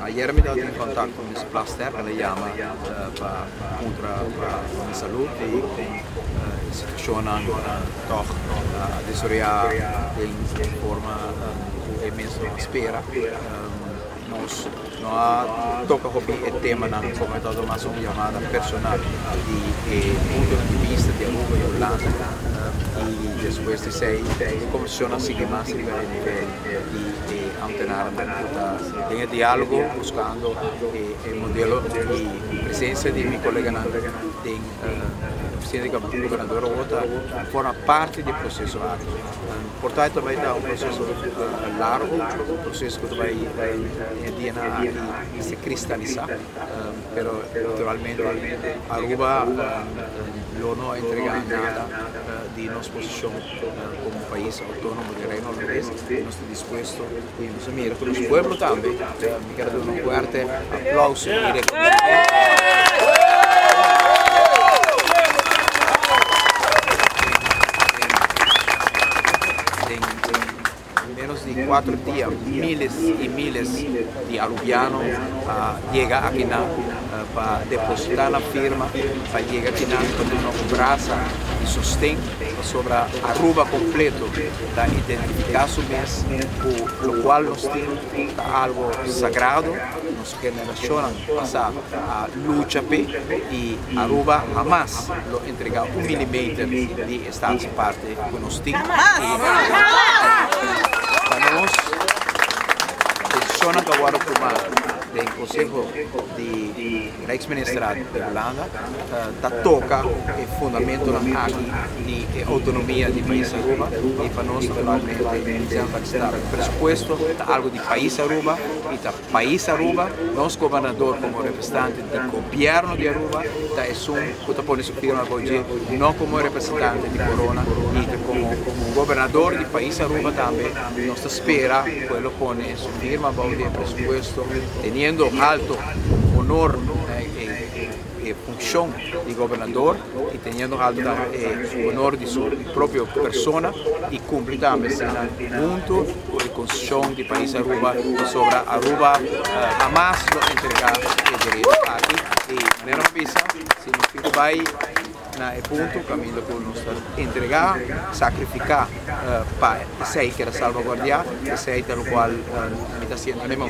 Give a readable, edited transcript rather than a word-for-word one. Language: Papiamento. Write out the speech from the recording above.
Ayera mi tabata den contacto cu Minister Plasterk, el a yama pa puntra pa mi salud y con e situacionnan tog a desaroya den forma cu e mes no a spera. Nos no a toca hopi e temanan como e tabata mas un yamada personal di e puntonan di bista di Aruba y Hulanda y despues di esey e conversacion a sigui mas riba e nivel di e ambtenarennan cu ta den e dialogo buscando e modelo y presencia di mi coleganan den oficina di gobernador awor ta forma parti di e proceso aki. Por ta e ta bai ta un proceso largo, un proceso cu ta bai den e dianan aki mester cristalisa, pero naturalmente Aruba lo no entrega nada di nos posicion como pais autonomo di Reino Holandes. Nos ta dispuesto y nos a mira cu nos pueblo tambe. Mi ker a duna un fuerte aplauso y reconocimiento. Den menos di cuatro dia miles y miles di Arubiano a yega akinan pa deposita nan firma, pa yega akinan pa duna un brasa di sosten pasobra Aruba completo ta identifica su mes cu locual nos tin. Ta algo sagrado, nos generacionnan pasa a lucha p'e y Aruba hamas lo entrega un milimeter di e status aparte cu nos tin. Pa nos, decisionnan cu a wordo tuma den Conseho di Rijksministerraad di Hulanda ta toca e fundamentonan aki di e autonomia di pais Aruba y pa nos naturalmente semper ta presupuesto ta algo di pais Aruba y ta pais Aruba nos gobernador como representante di gobierno di Aruba ta esun cu ta pone su firma bao dje no como representante di corona y ta como gobernador di pais Aruba tambe nos ta spera cu e lo pone su firma bao di e presupuesto teniendo alto honor e funcion di gobernador y teniendo alto tambe e honor di su propio persona y cumpli tambe asina hunto cu e constitucion di pais Aruba pasobra Aruba hamas lo entrega e derecho aki y manera mi a bisa si nos tin cu bay na e punto caminda cu nos ta entrega, sacrifica pa esey keda salvaguardia, esey ta locual mi ta haciendo na e momento.